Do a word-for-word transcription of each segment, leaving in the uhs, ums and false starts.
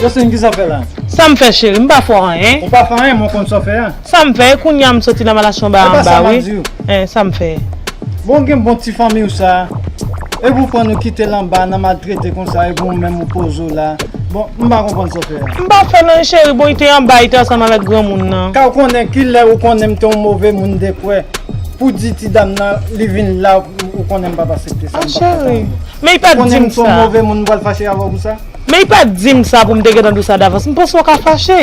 Jocelyn, kisa w fè la? Sa m fè, cheri? M pa fè w anyen. Ou pa fè anyen, men w konn sa w fè a. Sa m fè? E kounye a m soti la, m al achte yon bagay anba, wi. E pa sa m ap di w. Hein, sa m fè? Bon, gen bon ti fanmi w sa. Epi w pran nou kite l anba nan maltrete konsa, epi w menm ou poze w la. Bon, m pa konprann sa w fè a. M pa fè l anyen, cheri. Bon, li te anba, li te ansanm avèk granmoun nan. Ka w konnen kilè ou konnen m te yon move moun de kwè. Pou di ti dam nan, li vin la, ou konnen m p ap aksepte sa, m p ap kontan. Men li pa t di m sa. Ou konnen m se yon move moun, m pral fache avè w pou sa? Men li pa t di m sa pou m te gentan di w sa davans. M panse w ka fache.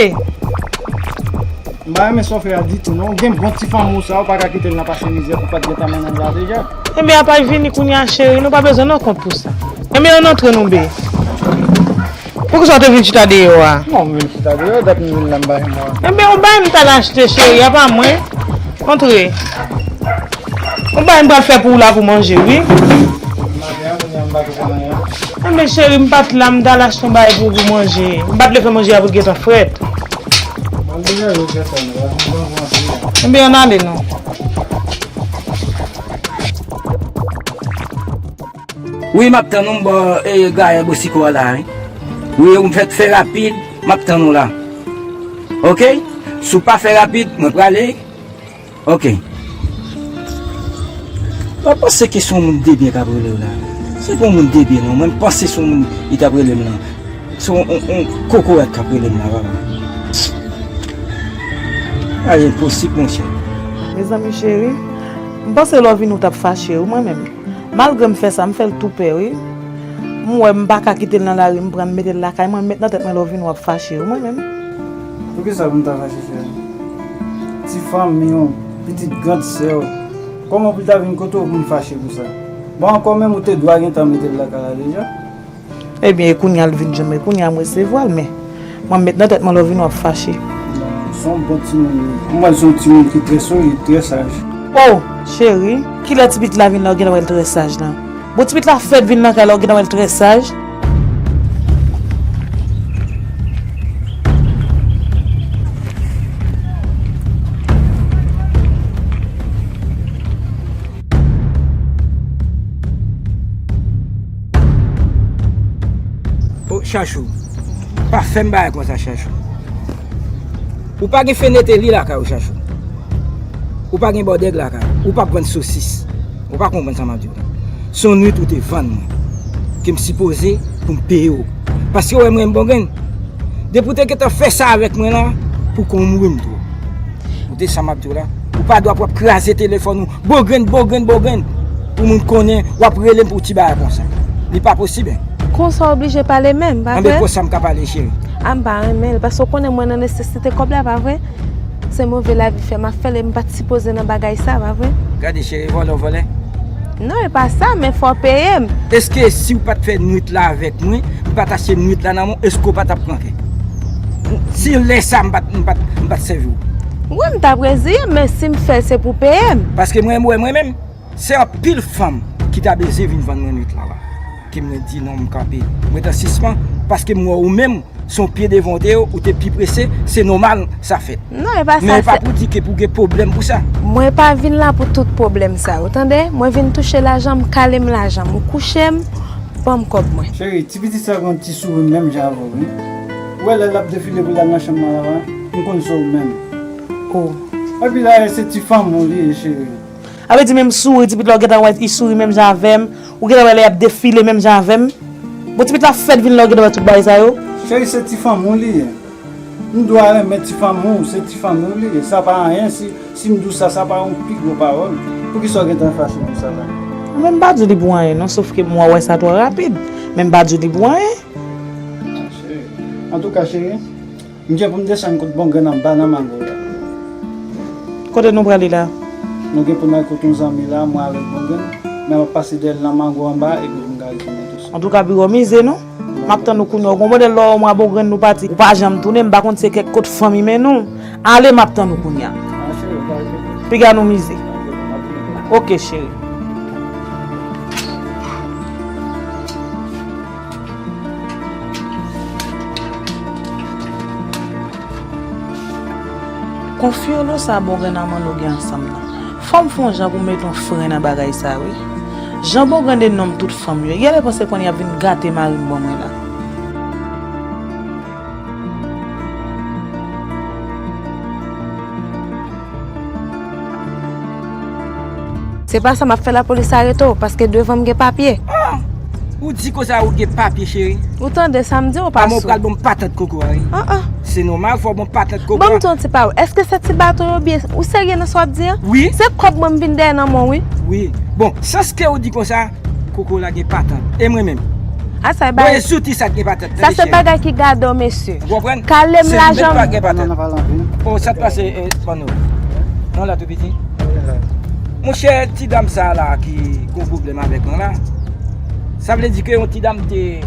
M pa renmen sa w fè a ditou, non. Ou gen bon ti fanmi w sa, ou pa ka kite l nan pase mizè pou w pa t gentan mennen l la deja. Ebyen, apa l vini kounye a, cheri, nou pa bezwen nan kont pou sa. Ebyen, ann antre, nou be. Poukisa w te vin chita deyò a? Non, m vin chita deyò, dat m vin la, m pa janm wè. Ebyen, yon bagay m t al achte, cheri, a pa mwen. Antre. Yon bagay m pral fè pou ou la pou manje, wi. Maten an, kounye a m pa t wè anyen. Enben, cheri, m pa t la, m t al achte yon bagay pou ou pou manje. M pa t vle fè manje a pou l gentan frèt. Mwen deja yo fè sa, nou pa konn antre a. Enben, ann ale non. Wi, m ap tann ou, m bò, e, gaye bò siko a la, wi. Wi, ou fèk fè rapid, m ap tann ou la. Oke? Si w pa fè rapid, mwen prale. Oke. Mwen panse ke se yon moun de byen k ap rele w la. Se pa yon moun de byen, non. Mwen panse se yon moun li t ap rele m lan. Se yon, yon, yon kokorat k ap rele m la, papa. A, enposib, monchè. Mezanmi cheri, m panse lè w vini w t ap fache, wi, mwen menm. Malgre m fè sa, m fè l tou pè, wi. M wè m pa ka kite l nan lari, m pran m mete l lakay mwen, m met nan tèt mwen lè w vini w ap fache, wi, mwen menm. Poukisa pou m ta fache, cheri? Ti fanmi w, pitit grand sè w. Kòman pou l ta vin kote w pou m fache pou sa? Bon, ankò menm ou te dwa gentan mete l lakay la deja. Ebyen, e kounye a l vin jwenn mwen, kounye a m resevwa l, men mwen m met nan tèt mwen lè w vini w ap fache. Se yon bon timoun li ye. M wè l se yon timoun ki trè solid, trè saj. O, cheri, kilè ti pitit la vin la, ou gentan wè l trè saj la. Bon, ti pitit la fèk vin nan kay la, ou gentan wè l trè saj. O, Chachou. Pa fè m bagay konsa, Chachou. Ou pa gen feneteli lakay ou, Chachou. Ou pa gen bòdèg lakay ou. Ou p ap vann sosis. Ou pa konprann sa m ap di w. Se yon nwit ou te vann mwen. Ke m sipoze pou m peye w. Paske w wè mwen m bongrenn. Depi w te gentan fè sa avèk mwen la, pou kon w mouri m tou. Ou te sa m ap di w la? Ou pa dwa pou w ap kraze telefòn ou. Bogrenn, bogrenn, bogrenn. Pou moun konnen w ap rele m pou ti bagay konsa. Li pa posib, en. Konsa w oblije pale menm, pa vre? Anben, konsa m ka pale, cheri. A, m pa renmen l, paske w konnen mwen nan nesesite kòb la, pa vre? Se move lavi fè m ap fè l e m pa t sipoze nan bagay sa, pa vre? Gade, cheri, vòlè w vòlè. Non, e pa sa, men fò w peye m. Èske si w pa t fè nwit la avèk mwen, m pa t achte nwit la nan men w, èske w pa t ap pran kè? Si lè sa m pa t, m pa t, m pa t sèvi w. Wi, m t ap reziye m, men si m fè l, se pou w peye m. Paske mwen, mwen, mwen menm, se anpil fanm ki ta bezwen vin vann mwen nwit la la. Ke mwen di non, m kanpe. Mwen t an sispann, paske m wè ou menm, se yon pye devan w te ye, ou te pi prese, se nòmal, sa fèt. Non, e pa sa. Men e pa pou di ke pou gen pwoblèm pou sa. Mwen pa vin la pou tout pwoblèm sa, ou tande? Mwen vin touche lajan m, kale m lajan m, ou kouche m, ban m kòb mwen. Cheri, ti pitit sa gen yon ti souri menm jan avè w, wi. Ou wè lè l ap defile pou l al nan chanm nan la, m konn se ou menm. O. Epi dayè, se ti fanmi w li ye, cheri. A vle di menm souri, ti pitit la, ou gentan wè li souri menm jan avè m, ou gentan wè lè y ap defile menm jan avè m. Bon, ti pitit la fèt vin la, ou gentan wè tout bagay sa yo. Cheri, se ti fanmi w li ye. M dwa renmen ti fanmi w, se ti fanmi w li ye. Sa pa anyen si, si m di w sa, sa pa yon pi gwo pawòl. Poukisa w gentan fache konsa la? Men m pa di w li pou anyen non, sòf ke m wè sa twò rapid. Men m pa di w li pou anyen. Ah, cheri. Antouka, cheri, m gen pou m desann kot Bongrenn anba nan mango la. Kote nou prale la? Nou gen pou n al kot yon zanmi la, mwen avèk Bongrenn. Men m ap pase dèyè l nan mango anba, epi pou m ka retounen tou. Antouka, piko mize non. M ap tann ou kounye a. Ou gon modèl lè w wè mwen a Bongrenn nou pati, ou pa janm tounen, m pa konn se kèk kot fanmi mennen w. Ale, m ap tann ou kounye a. Ah, cheri, pa enkyete. Piga nou mize. Pa enkyete, m ap vini. Oke, cheri. Konfyolo sa Bongrenn ak Manno gen ansanm nan. Fò m fè yon jan pou m mete yon fren nan bagay sa, wi. Jan Bongrenn de nonm tout fanm yo. Genlè panse konnen y ap vin gate mari m ban mwen la. Se pa sa, m ap fè lapolis arete w, paske devan m gen papye. Ah! Ou di konsa ou gen papye, cheri? Ou tande sa m di w, pa sou? Ou pral ban m patant koko a, wi. Ah, ah. Se nòmal, fò w ban m patant koko a. Ban m di yon ti pawòl. Èske se ti bato yo byen? Ou serye nan sa w ap di an? Wi. Se kòb mwen m vin dèyè nan men w, wi. Wi. Bon, sans ke ou di konsa, koko la gen patant. E mwen menm? A sa e bagay. Bon, e zouti sa k gen patant. Sa se bagay ki gade w, mesye. Ou konprann? Kale m lajan m. Se nou menm pa gen patant. Oh, sa t pase, eh, Mano? Non, la tou piti. Monchè, ti dam sa la ki gon pwoblèm avèk mwen la. Sa vle di ke yon ti dam te,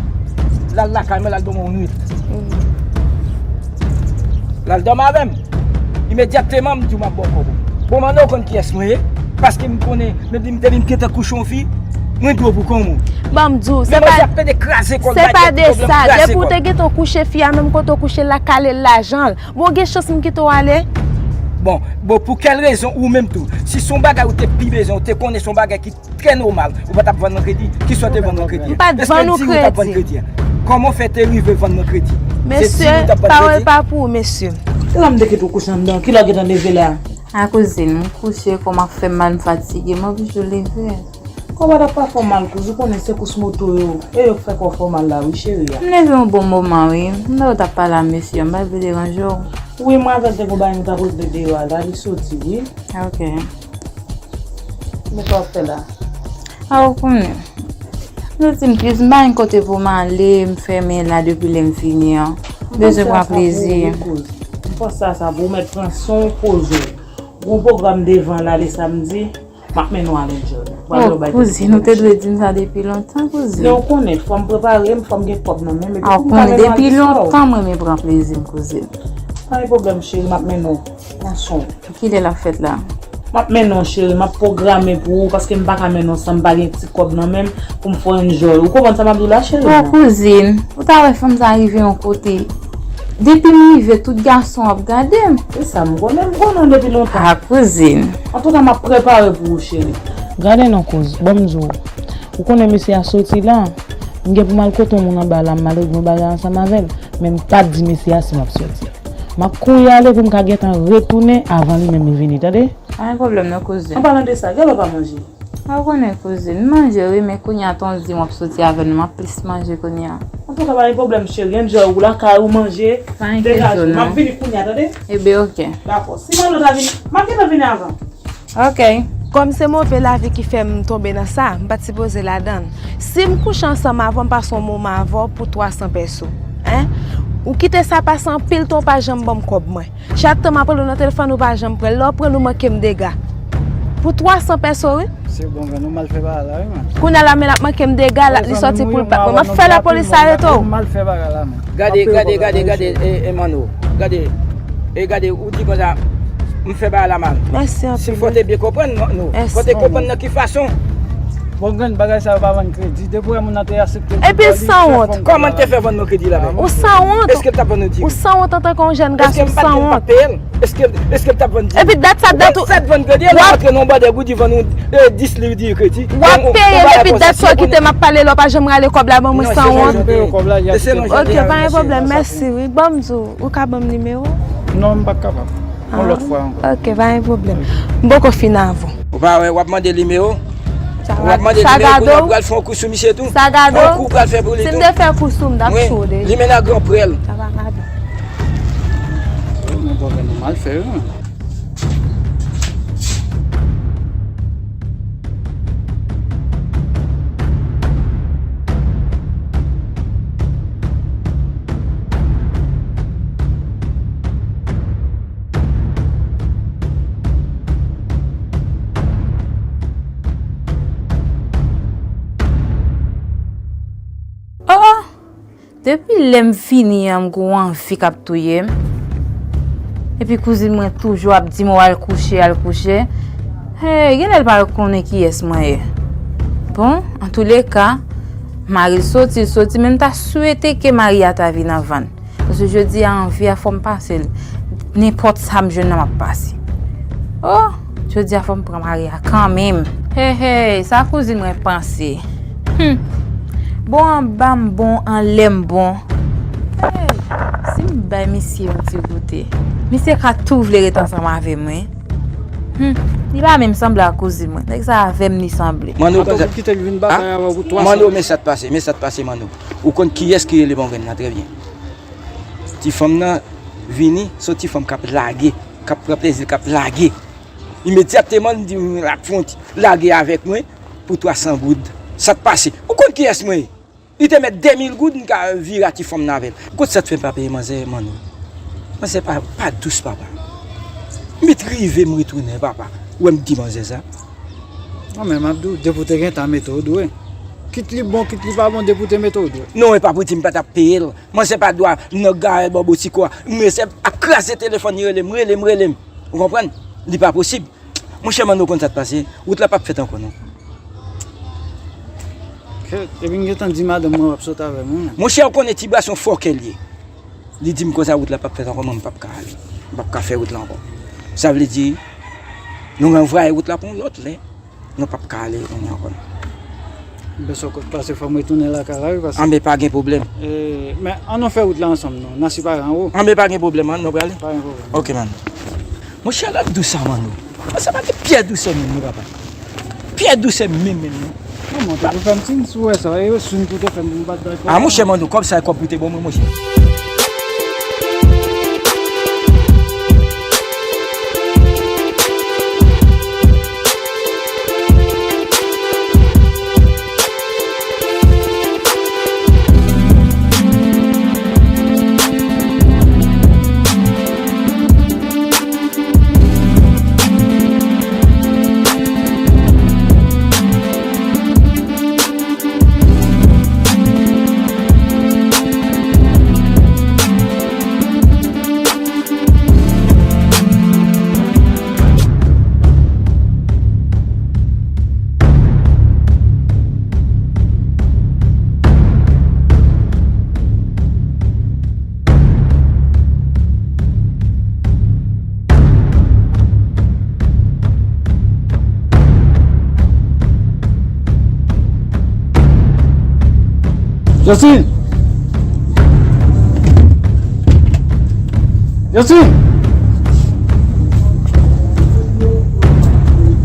l al lakay mwen, l al dòmi yon nwit. L al dòmi avè m. Imedyatman, m di w m ap ba w kòb ou. Bon, Mano, ou konn kiyès mwen ye? Paske m konnen, men depi m gentan kouche yon fi, mwen dwe pou kòm ou. Ban m di w, se pa, se pa de sa. Depi w te gentan kouche fi a, menm kote w kouche la, kale l lajan l. Bon, gen chans m kite w ale. Bon, bon, pou kèl rezon ou menm tou? Si se yon bagay ou te pi bezwen, ou te konnen se yon bagay ki trè nòmal, ou pa t ap vann nan kredi, kisa w te vann nan kredi a? M pa t vann ou kredi. Kòman w fè te rive vann nan kredi? Mesye, pawòl pa pou ou, mesye. Kilè m te kite w kouche anndan? Kilè w gentan leve la? A kouzin, m kouche, kò m ap fè m mal, m fatige, m oblije leve. Kò pa t ap pa fè w mal, kouz, ou konnen sekous moto yo, e yo k fè kò fè w mal la, wi, cheri a. M leve yon bon moman, wi. M wè w t ap pale a mesye a, m pa t vle deranje w. Wi, mwen avè l te gon bagay nou t ap regle deyò a la, li soti, wi. Ok. Men sa w ap fè la? A, ou konnen. M santi m tris, m pa gen kote pou m ale, m fèmen la depi lè m vini an. M bezwen pran plezi. M panse a sa pou ou mèt pran swen w, poze w. Gon pwogram devan la, le samdi. M ap mennen w al enjoy. Oh, kouzin, ou te dwe di m sa depi lontan, kouzin. Men ou konnen, fò m prepare m, fò m gen kòb nan men m, epi pou m ka mennen w al depi lontan, m renmen pran plezi m, kouzin. Pa gen pwoblèm, cheri, m ap mennen w. Pran swen w. Kilè l ap fèt la? M ap mennen w, cheri, m ap pwograme pou ou, paske m pa ka mennen w san m pa gen ti kòb nan men m pou m fè w enjoy. Ou konprann sa m ap di w la, cheri? Oh, kouzin, ou ta wè fanm sa rive yon kote. Depi m rive, tout gason ap gade m. E sa m konnen, m konnen w depi lontan. A, kouzin. Antouka, m ap prepare pou ou, cheri. Gade non, kouz, ban m di w. Ou konnen mesye a soti la, m gen pou m al kote yon moun anba la, m al regle yon bagay ansanm avè l, men m pa t di mesye a si m ap soti. M ap kouri ale pou m ka gentan retounen avan li menm li vini, tande? Pa gen pwoblèm non, kouzin. An palan de sa, gèlè w pa manje? A, ou konnen, kouzin, m manje wi, men kounye a Tonzi m ap soti avè nou, m ap plis manje kounye a. Antouka, pa gen pwoblèm, cheri. Enjoy ou lakay ou, manje, degaje w. M ap vini kounye a, tande? Ebyen, ok. Dakò. Si Mano ta vini, m ap gentan vini avan. Ok. Kòm se move lavi ki fè m tonbe nan sa, m pa t sipoze ladan l. Si m kouche ansanm avè w, m pase yon moman avè w pou twa san pèso. Hein? Ou kite sa pase anpil tan, ou pa janm ban m kòb mwen. Chak tan m ap rele w nan telefòn, ou pa janm pran l. Lè w pran l, ou manke m dega. Pou twa san pèso, wi. Se bon, grann, ou mal fè bagay la, wi, man. Kounye a la, men l ap manke m dega, l ap li sòti pou l pa. Mwen, m ap fè lapolis arete w. Ou mal fè bagay la, man. Gade, gade, gade, gade, e, e, Mano. Gade. E gade, ou di konsa, m fè bagay la mal. Mèsi anpil. Si fò te byen konprann, non, non. Fò te konprann nan ki fason. Bon, grann, bagay sa yo pa vann kredi. Depi w wè moun nan te aksepte. Epi l sanwont. Kòman l te fè vann nan kredi la menm? Ou sanwont. Èske l t ap vann nou diri? Ou sanwont antanke yon jèn gason, ou sanwont. Èske m pa t peye l? Èske, èske l t ap vann diri? Epi dat sa, dat ou. Ou pa t vann kredi, lè w antre nan yon bòdè, ou di vann nou, eh, dis liv diri kredi. W ap peye l, epi dat sa w kite m ap pale la, w pa janm rale kòb la ban mwen, sanwont. Ok, pa gen pwoblèm, mèsi wi. Ban m di w, ou ka ban m nimewo? Non, m pa t kapab. Yon lòt fwa ankò. Ok, pa gen pwoblèm. M poko fin avè w. Ou pa wè, w ap mande nimewo? W ap mande nimewo, kounye a w pral fè yon kou sou misye tou. Sa gade w? Yon kou w pral fè pou li tou. Si m te fè kou sou m, t ap cho w deja. Wi, li mennen a gran prèl. Sa pa gade. Wi, men bon, men nou mal fè, wi. Oh, oh. Depi lè m vini an, m gon anvi k ap touye m. Epi kouzin mwen toujou ap di m, "Oh, al kouche, al kouche." Hey, genlè l pa konnen kiyès mwen ye. Bon, antouleka, mari l soti, l soti, men m ta swete ke mari a ta vin anvan l. Paske jodi a, anvi a fò m pase l. Nenpòt sa m jwenn nan, m ap pase. Oh, jodi a fò m pran mari a kanmenm. Hey, hey, sa kouzin mwen panse. Hmm. Bon anba m bon, anlè m bon. Hey, si m bay misye yon ti goute. Misye ka tou vle ret ansanm avè mwen. Hmm. Li pa menm sanble ak kouzin mwen. Nèg sa avè m li sanble. Manno, atò, ou kite l vin batay avè w pou twa san. Manno, men sa k pase, men sa k pase, Manno. Ou konn kiyès ki rele Bongrenn nan trè byen. Ti fanm nan vini, se yon ti fanm k ap lage, k ap pran plezi l, k ap lage. Imedyatman, li di m l ap fè yon ti lage avèk mwen pou twa san goud. Sa k pase? Ou konn kiyès mwen ye? Li te mèt de mil goud, m ka vire a ti fanm nan avè l. Kot sa t fè m pa peye manzè, Manno? Manzè pa, pa dous, papa. M vin rive, m retounen, papa. Ou wè m di manzè sa? Mwen menm, m ap di w, depi w te gentan mete w dwe. Kit li bon, kit li pa bon, depi w te mete w dwe. Non, e pa pou di m pa t ap peye l. Manzè pa dwa nan garè bò boutik ou a. Manzè ap kraze telefòn, li rele m, rele m, rele m. Ou konprann? Li pa posib. Monchè, Manno, konn sa k pase? Wout la p ap fèt ankò, non. Kèt, epi m gentan di madanm mwen w ap sot avè m, wi. Monchè, ou konnen Ti Bwa se yon fòkè l ye. Li di m konsa wout la p ap fèt ankò, mwen m p ap ka ale. M p ap ka fè wout la ankò. Sa vle di, nou ranvwaye wout la pou yon lòt lè. Nou p ap ka ale kounye a ankò, non. Bèso kot pase fò m retounen lakay la, wi, pase. Anben, pa gen pwoblèm. E, men, ann nou fè wout la ansanm, non. Nancy pa anwo. Anben, pa gen pwoblèm, ann nou prale. Pa gen pwoblèm. Ok, man. Monchè, lòt dous sa, Manno. Sa pa gen pyè dousè menm, non, papa. Pyè dousè menm, menm, non. Non, monte pou fè m siy, si w wè sa, e siy pou te fè m pou m pa t bay kòb. A, monchè, Manno, kòb sa, e kòb pou te ban mwen, monchè. Josine! Josine!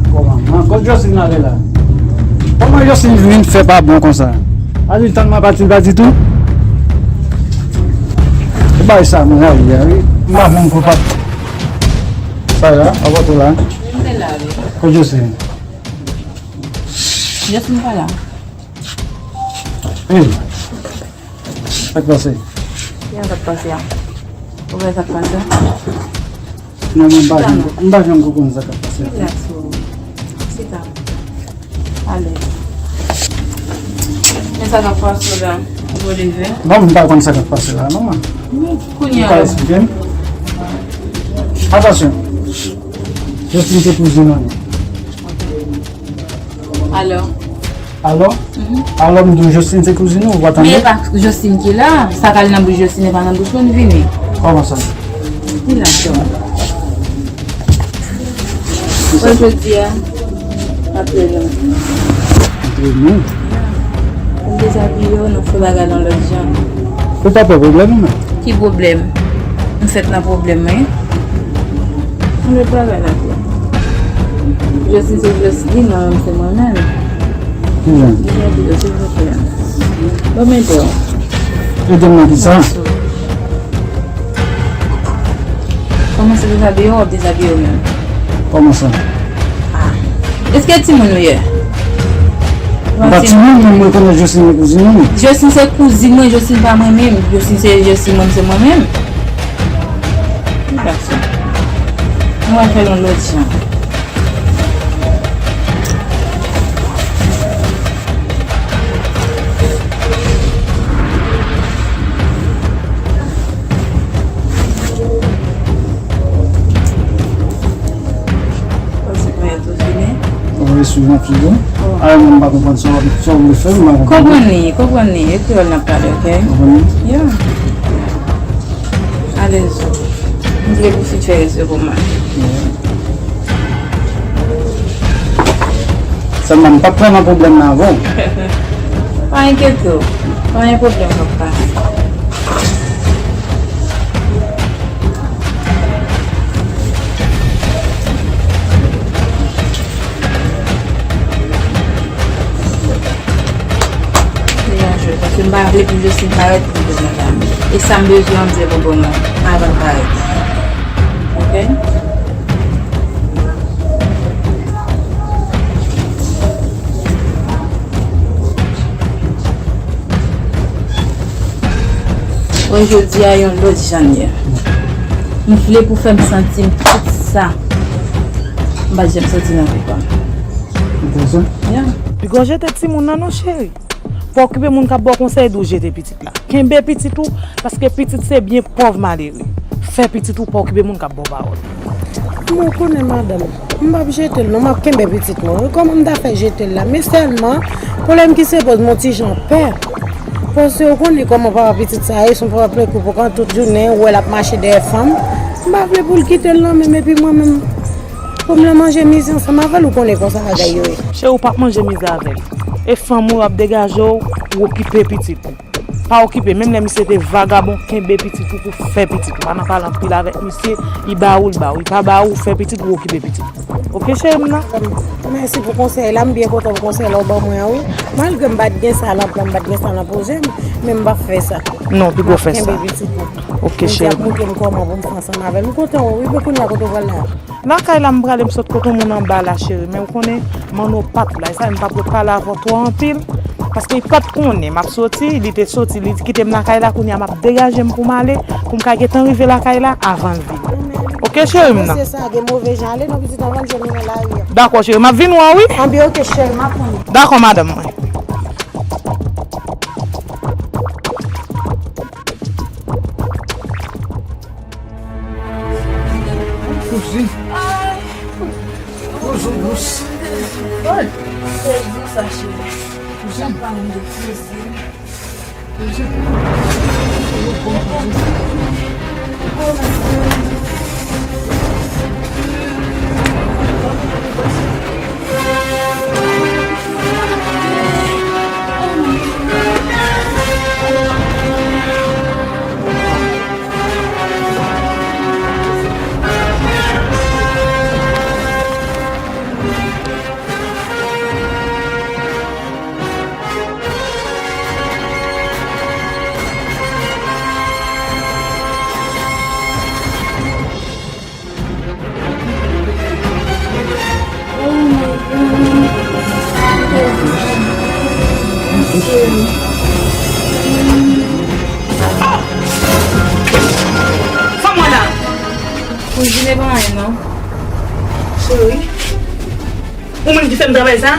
Kòman? An, kot Josine ale la? Kòman Josine vin fè pa bon konsa? A li tann mwen pati, li pa di tou? E bay sa mwen rayi a, wi. M pa konn kou pa. Sa la, a wote la. Kot Josine? Josine pa la. Hey. Sa k pase? Ki sa k pase a? Ou wè sa k pase a? Non, mwen pa janm, mwen pa janm konprann sa k ap pase a. Relax, boo. Sit down. Alèz. Men sa k ap pase la, ou leve? Non, mwen pa konn sa k ap pase la, non, man. Men kounye a. Ou ka eksplike m? Atansyon. Josline se kouzin mwen. Alò? Alò? Mhm. Alò, m di w Josline se kouzin ou, ou pa tande? Men e pa Josline ki la. Sa k al nan bouch Josline e pa nan bouch mwen vini. Kòman sa? Ki la, Tom? Jodi a, apre nou. Apre nou? M dezabiye w, nou fè bagay nan lòt jan. Ou pa pè pwoblèm, non? Ki pwoblèm? M fèt nan pwoblèm, wi. Ann lòt bagay la tou. Josline se Josline, mwen menm se mwen menm. Ki jan? Li gen pito, silvouplè. Ban m ede w. Ede m nan ki sa? Kòmanse dezabiye w, w ap dezabiye w menm. Kòman sa? Ah. Èske timoun ou ye? M pa timoun, men mwen konnen Josline se kouzin mwen. Josline se kouzin mwen, Josline pa mwen menm. Josline se Josline, mwen se mwen menm. Gason. Nou va fè l yon lòt jan. Mwen sou jan figi w. A, mwen pa konprann sa w, sa w vle fè, mwen pa konprann. Konprann li, konprann li. E kreyòl n ap pale, ok? Konprann li? Yeah. Alèz. M vle pou fi fè respè pou mwen. Sèlman, m p ap pran nan pwoblèm nan avè w. Pa enkyete w. Pa gen pwoblèm, papa. Parèt pou bezwen zanmi. E sa m bezwen an, m di l pou bon mwen. Avan l parèt. Oke? Bon, jodi a yon lòt jan l ye. M vle pou fè m santi m tout sa m pa t janm santi nan vi pa m. Ou konn sa? Yeah. Piga w jete timoun nan non, cheri. Pa okipe moun k ap ba w konsèy, di w jete pitit la. Kenbe pitit ou, paske pitit se byen pòv malere. Fè pitit ou, pa okipe moun k ap ba w pawòl. Mwen konnen madanm, m p ap jete l non, m ap kenbe pitit mwen wi. Kòman m ta fè jete l la? Men sèlman, pwoblèm ki se poze m yon ti jan pè. Paske ou konnen kòman papa pitit sa ye, se yon papa plenkoupoukan tout jounen, ou wè l ap mache dèyè fanm. M pa vle pou l kite l nan men m, epi mwen menm, pou m nan manje mizè ansanm avè l, ou konnen konsa bagay yo ye. Cheri, ou p ap manje mizè avè l. E fanm ou ap degaje w, ou okipe pitit ou. Pa okipe, menm lè misye te vagabon, kenbe pitit ou pou fè pitit ou. Pa nan pale anpil avèk misye, li ba ou, li ba ou. Li pa ba ou, fè pitit ou, okipe pitit ou. Oke, cheri m nan? Mèsi pou konsèy la, m byen kontan pou konsèy la ou ban mwen an wi. Malgre m pa t gen sa nan plan, m pa t gen sa nan pwojè m, men m p ap fè sa. Non, piga w fè sa. M ap kenbe pitit mwen. Oke, cheri. Bondye ap montre m kòman pou m fè ansanm avè l. M kontan wi, men kounye a kote w pral la? Lakay la m prale, m sot kote yon moun anba la, cheri, men ou konnen, Manno pa t la, e sa m pa pou pale avè w twò anpil, paske li pa t konnen m ap soti, li te soti, li kite m lakay la, kounye a m ap degaje m pou m ale, pou m ka gentan rive lakay la avan l vini. Oke, cheri m nan? Mesye sa gen move jan, ale non pitit, anvan l jwenn nou nan lari a. Dakò, cheri, m ap vin wè w, wi. Anben, oke, cheri, m ap konnen. Dakò, madanm mwen. Kouzin. Kouzin dous. Ay. Kouzin. Kouzin. Fanm mwen la. Kouzin, e pa anyen non. Cheri. Ou menm ki fè m travay sa?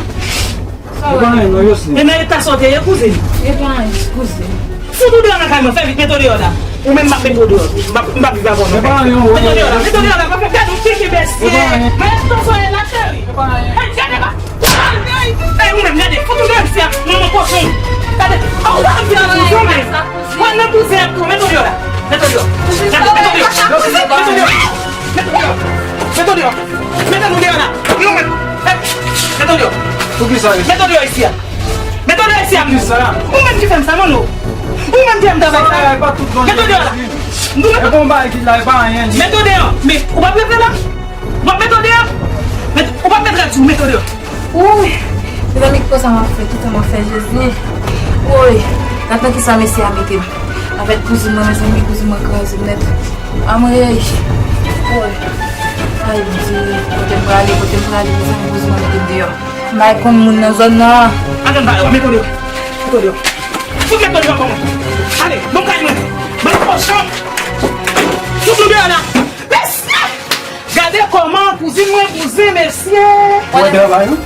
Sa w wè? E pa anyen non, Yosli. E nan eta sa w te ye, kouzin? E pa anyen, kouzin. Fout ou deyò nan kay mwen, fè vit, mete w deyò la. Ou menm m ap mete w deyò. M p ap, m p ap viv avè w non. E pa anyen, mete w deyò la, mete w deyò la, pa fè gade yon tiki bèsye. E pa anyen. Men tan sa w ye la, cheri. E pa anyen. Hey, gade pa. Hey, ou menm, gade, fout ou deyò isi a, manman kochon. Gade, a ou pa anvi nan bouzen, men. Mwen nan bouzen ap tou, mete w deyò la. Mete w deyò. Gade, mete w deyò. Mete w deyò. Mete w deyò. Mete w deyò. Mete nou deyò la. Nou menm. Hey, mete w deyò. Poukisa? Mete w deyò isi a. Mete w deyò isi a. Poukisa? Ou menm ki fè m sa, Manno. Ou menm ki fè m travay sa. Mete w deyò la. Nou mete. E bon bagay ki la, e pa anyen. Mete w deyò. Men, ou p ap leve la. Ou p ap mete w deyò. Met, ou p ap mete rad sou, mete w deyò. Wouy! Mezanmi, kisa m ap fè? Kisa m ap fè, Jezi? Woy! Gad nan kisa mesye a mete m. Avèk kouzin mwen, mezanmi, kouzin mwen kraze m nèt. Anmwey! Woy! Ay, Bondye! Kote m prale, kote m prale, mezanmi, kouzin mwen mete m deyò. M pa konn moun nan zòn nan. Ann, ann, ann, mete w deyò. Mete w deyò. Fout mete w deyò kòman? Ale, bon kay mwen. Bann kochon. Fout nou deyò la. Mesye! Gade kòman kouzin mwen bouzen, mesye! Ou wè travay ou?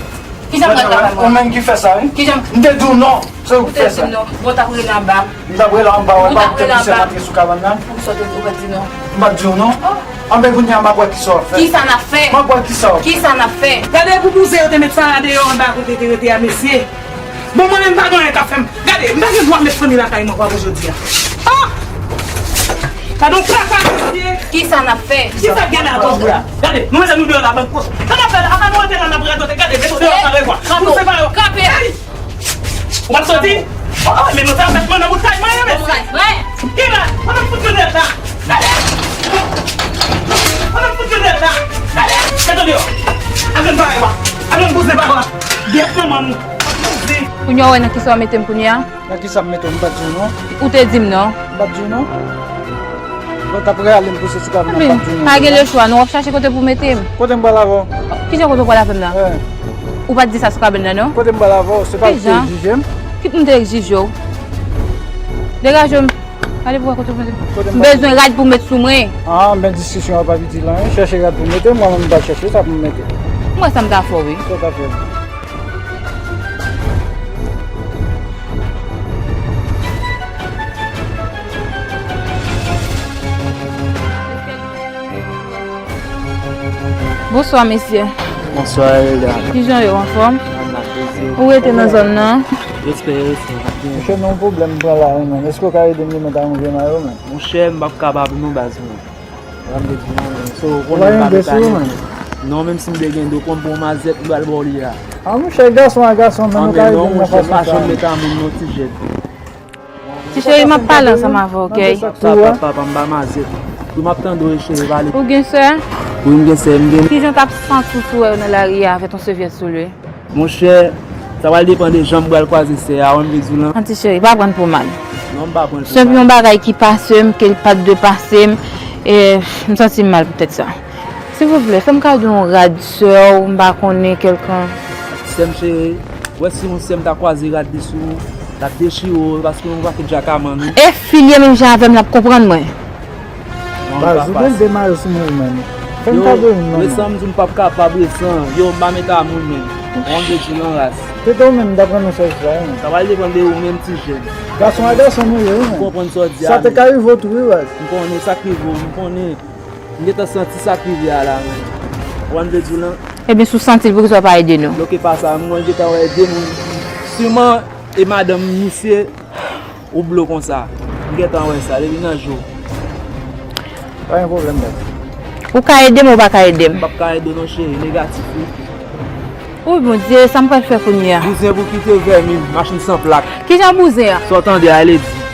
Kijan m wè travay mwen? Ou menm ki fè sa, wi. Kijan m te di w non, se ou ki fè sa. Ou te di non. Bon, w t ap rele anba. M t ap rele anba, wè, pa te pouse m antre sou kabann nan. Ou sot, ou pa di non. M pa t di w non. Anben, kounye a, m ap wè kisa w ap fè. Kisa n ap fè? M ap wè kisa w ap fè. Kisa n ap fè? Gade pou bouzen yo te met sa a deyò anba kote te rete a, mesye. Bon, mwen menm pa gen anyen k ap fè m. Gade, m pa gen dwa met fanmi lakay mwen ankò pou jodi a. Ah! Gade yon kaka mesye. Kisa n ap fè? Kisa k gen la toujou la? Gade, nou mete nou deyò la, bann kòch. Sa n ap fè la? Apa nou rete la, n ap radote? Gade, mete w deyò san rezon. Pou separe w. Kanpe! Ou p ap soti? Oh, oh, men nou sa fèt mwen nan bout kay mwen, men. Ki la? Mwen fout nou deyò la. Gade! Mwen fout nou deyò la. Gade! Mete w deyò. Al jwenn parèy w la. Al jwenn bouzen parèy w la. Gyèt manman nou. Bouzen. Kounye a w wè nan kisa w mete m kounye a? Nan kisa m mete w, m pa t di w non? Ou te di m non. M pa t di w non? Bon, t ap rale m pouse sou kabin nan, m pa t di w non. Pa gen lechwa non, w ap chache kote pou mete m. Kote m pral avè w? Kijan kote w pral avè m nan? Ou pa t di sa sou kabin nan non? Kote m pral avè w? Se pa ou ki te egzije m? Ki pou m te egzije w? Degaje w. Ale pou wè kote w mete m. M bezwen rad pou met sou mwen. Ah, men diskisyon an pa itil anyen. Chèche rad pou mete, mwen menm m pral chèche sa pou m mete. M wè sa m ta fè w, wi. Sa w ta fè? Bonswa, mesye. Bonswa, Elda. Kijan yo, anfòm? Ou rete nan zòn nan? Respè, respè. Monchè, nan yon pwoblèm m pran la, wi, menn. Èske w ka ede m remèt a yon vye mayo, menn? Monchè, m p ap kapab non, baz mwen. Sa m te di non, menn. So, ou konnen m pa gen desi, menn. Non, menm si m te gen de, konn pou yon mazèt, m pral ba w li a. Ah, monchè, gason a gason, menn, ou ka ede m nan fason sa. Mete a moun non, ti jèn. Ti cheri, m ap pale ansanm avè w, ok? Papa, papa, m pa mazèt. Wi, m ap tande w, cheri, pale. Ou gen sè? Wi, m gen sè, m gen. Kijan w t ap santi w si w wè yo nan lari a avèk yon sèvyèt sou li? Monchè, sa pral depann de jan m pral kwaze sè a, wè m vle di w lan. An ti cheri, pa pran l pou mal. Non, m pa pran l pou mal. Se yon bagay ki pase m, ke l pa t dwe pase m, e m santi m mal poutèt sa. Silvouplè, fè m kado yon rad sè w, m pa konnen kèlkan. Sè m cheri, wè si yon sè m ta kwaze rad li sou ou, l ap dechire w, paske yon pakèt jakaman, wi. E fi l ye menm jan avè m, l ap konprann mwen. Baz, ou gen de mayo sou mwen menm. Fè m kado youn non. Resan, m di w m p ap kapab, resan. Yo, m pa mete a moun menm. Mwen m te di nan ras. Pito menm, m t ap renmen sèvis la, wi. Sa pral depann de ou menm, ti jèn. Gason a gason nou ye, wi, menn. M konprann sa w di a. Sa te ka rive w tou, wi, baz. M konnen sa k rive w, m konnen. M gentan santi sa k rive a la, menn. Ou konn vle di w lan? Ebyen, si w santi l, poukisa w pa ede nou? Bloke pa sa, mwen gentan wè de moun. Siman, e madanm misye ou blo konsa. M gentan wè sa, depi nan jou. Pa gen pwoblèm, baz. Ou ka ede m, ou pa ka ede m? M p ap ka ede w non, cheri, negatif, wi. Wi, Bondye, sa m pral fè kounye a? Bouzen pou kite vèmin, machin san plak. Kijan bouzen an? Sa w tande a, Lady?